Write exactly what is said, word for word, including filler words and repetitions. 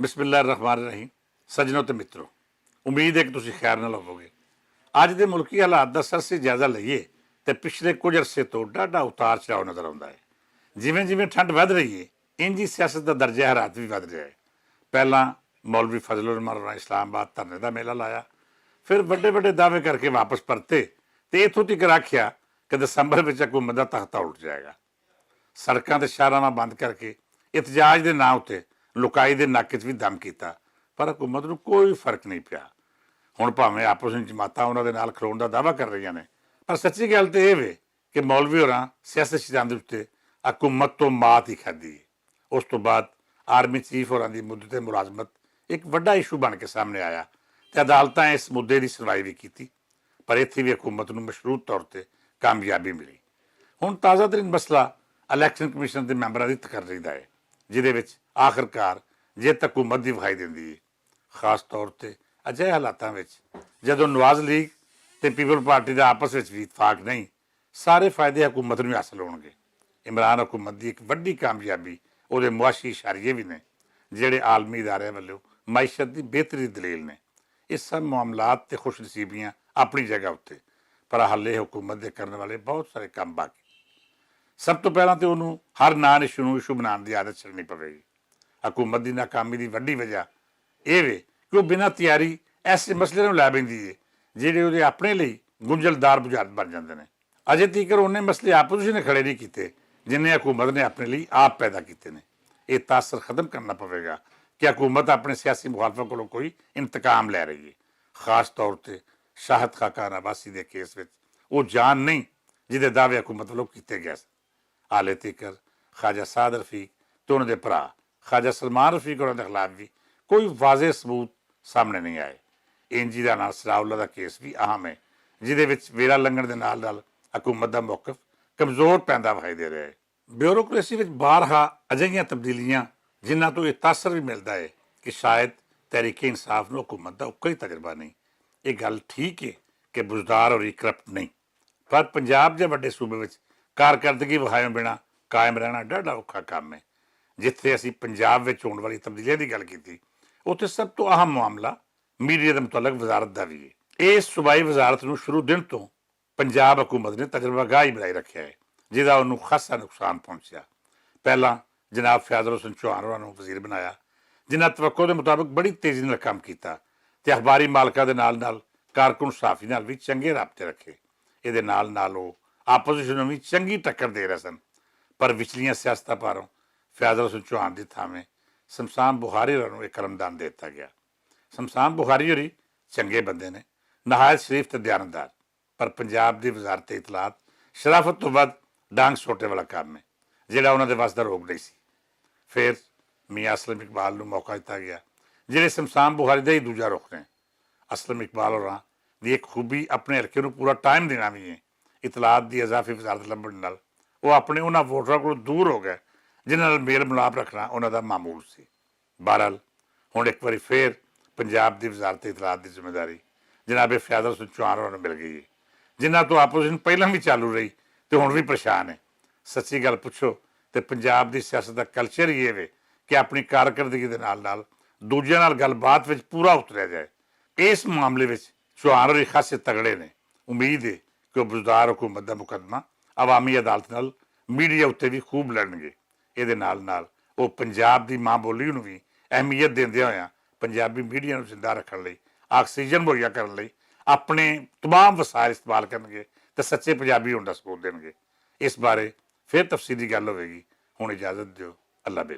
بسم اللہ الرحمن الرحیم۔ سجنو تے مترو، امید ہے کہ تسی خیر نال ہووگے۔ اج دے ملکی حالات دا سرسی جائزہ لئیے تے پچھلے کچھ عرصے تو ڈاڈا اتار چڑھاؤ نظر آوندا ہے۔ جویں جویں ٹھنڈ ودھ رہی ہے، انجی سیاست دا درجہ حرارت بھی ودھ رہیا ہے۔ پہلاں مولوی فضل الرحمان ہوراں اسلام آباد دھرنے دا میلہ لایا، پھر وڈے وڈے دعوے کر کے واپس پرتے تے اتھوں تک آکھیا کہ دسمبر وچ حکومت دا تختہ الٹ جائے گا۔ سڑکاں تے شاہراہاں بند کر کے احتجاج دے ناں اتے لکائی دے ناکے چ وی دم کیتا، پر حکومت نوں کوئی فرق نہیں پیا۔ ہن بھاویں آپس وچ جماعتاں انہاں دے نال کھلون دا دعویٰ کر رہیاں نے، پر سچی گل تے اے وے کہ مولوی ہوراں سیاست شیطان دے اتے حکومت تو مات ہی کھدی۔ اس تو بعد آرمی چیف ہوراں دی مدت ملازمت ایک وڈا ایشو بن کے سامنے آیا تے عدالتاں اس مدعے دی سنوائی وی کیتی، پر ایتھے وی حکومت نوں مشروط طور تے کامیابی ملی۔ ہن تازہ ترین مسئلہ الیکشن کمیشن دے ممبراں دی تقرری دا ہے، جدے وچ آخرکار جیت حکومت دی وہائی دیندی ہے۔ خاص طور تے اجہے حالاتاں وچ جدوں نواز لیگ تے پیپل پارٹی دا آپس وچ وی اتفاق نہیں، سارے فائدے حکومت نوں حاصل ہونگے۔ عمران حکومت دی ایک وڈی کامیابی اوہدے معاشی اشاریے وی نے، جہڑے عالمی ادارے ولوں معیشت دی بہتری دی دلیل نے۔ یہ سب معاملات تے خوش نصیبیاں اپنی جگہ اتے، پر حالے حکومت دے کرنے والے بہت سارے کم باقی۔ سب توں پہلاں تے انہوں ہر نان ایشو نوں ایشو بنان دی عادت چھڑنی پوے گی۔ حکومت دی ناکامی دی وڈی وجہ ایہہ وے کہ وہ بنا تیاری ایسے مسئلے نوں لے بیندی ہے جہڑے اوہدے اپنے لئی گنجلدار بجھارت بن جاندے نے۔ اجے تیکر انہیں مسئلے آپوزیشن نے کھڑے نہیں کیتے، جنہیں حکومت نے اپنے لئی آپ پیدا کیتے نے۔ یہ تاثر ختم کرنا پوے گا کہ حکومت اپنے سیاسی مخالفت کولوں کوئی انتقام لے رہی ہے۔ خاص طور تے شاہد خاکان عباسی دے کیس وچ وہ جان نہیں جدے دعوے حکومت ولوں کیتے گئے سن۔ حالے تیکر خواجہ سعد رفیق تے انہاں دے بھرا خواجہ سلمان رفیق انہاں دے خلاف وی کوئی واضح ثبوت سامنے نہیں آئے۔ این جی دا نال سراؤ اللہ دا کیس وی اہم ہے، جدے وچ ویلا لنگن دے نال نال حکومت دا موقف کمزور پیندا وہائی دے رہے۔ بیوروکریسی وچ بارہا اجہیاں تبدیلیاں جنہاں توں یہ تاثر وی ملدا ہے کہ شاید تحریک انصاف نوں حکومت دا اکا ہی تجربہ نہیں۔ یہ گل ٹھیک ہے کہ بزدار اور یہ کرپٹ نہیں، پر پنجاب جے وڈے صوبے وچ کارکردگی وہایوں بنا قائم رہنا ڈاڈا اوکھا کام ہے۔ جتھے اسی پنجاب وچ ہون والی تبدیلیاں دی گل کیتی، اتھے سب توں اہم معاملہ میڈیا دے متعلق وزارت دا وی ہے۔ اس صوبائی وزارت نوں شروع دن توں پنجاب حکومت نے تجربہ گاہ ہی بنائی رکھیا ہے، جس دا انہوں خاصا نقصان پہنچیا۔ پہلاں جناب فیاض حسن چوہان انہاں نوں وزیر بنایا، جنہاں توقع دے مطابق بڑی تیزی نال کام کیتا تے اخباری مالکاں دے نال نال کارکن صحافی نال وی چنگے رابطے رکھے۔ اے دے نال نال او اپوزیشن نوں وی چنگی ٹکر دے رہے سن، پر وچلیاں سیاستاں پاروں فیاض حسن چوہان دی تھاویں سمسان بخاری ہوراں نوں ایک قلمدان دے دتا گیا۔ سمسان بخاری ہوری چنگے بندے نے، نہایت شریف تے دیانتدار، پر پنجاب دی وزارت اطلاعات شرافت توں ودھ ڈانگ سوٹے والا کام ہے، جہڑا انہاں دے وس دا روگ نہیں سی۔ پھر میاں اسلم اقبال نوں موقع دتا گیا، جہڑے سمسان بخاری دا ہی دوجا رخ نے۔ اسلم اقبال ہوراں دی ایک خوبی اپنے حلقے نوں پورا ٹائم دینا وی ہے۔ اطلاعات دی اضافی وزارت لبھن نال او اپنے انہاں ووٹراں کولوں دور ہو گئے، جنہاں نال میل ملاپ رکھنا انہاں دا معمول سی۔ بہرحال، ہن ایک واری پھر پنجاب دی وزارت اطلاعات دی ذمہ داری جناب فیاض حسن چوہان ہوراں نوں مل گئی ہے، جنہاں توں اپوزیشن پہلاں وی چالو رہی تے ہن وی پریشان ہے۔ سچی گل پچھو تے پنجاب دی سیاست دا کلچر ہی اے وے کہ اپنی کارکردگی دے نال نال دوجیاں نال گل بات وچ پورا اتریا جائے۔ اس معاملے وچ چوہان ہوری خاصے تگڑے نے۔ امید ہے کہ وہ بزدار حکومت دا مقدمہ عوامی عدالت نال میڈیا اتے وی خوب لڑنگے۔ اے دے نال نال وہ پنجاب دی ماں بولی نوں وی اہمیت دیندے ہوئے پنجابی میڈیا نوں زندہ رکھن لئی، آکسیجن مہیا کرن لئی اپنے تمام وسائل استعمال کرنگے تے سچے پنجابی ہون دا ثبوت دینگے۔ اس بارے پھر تفصیلی گل ہوئے گی۔ ہن اجازت دیو، اللہ بے۔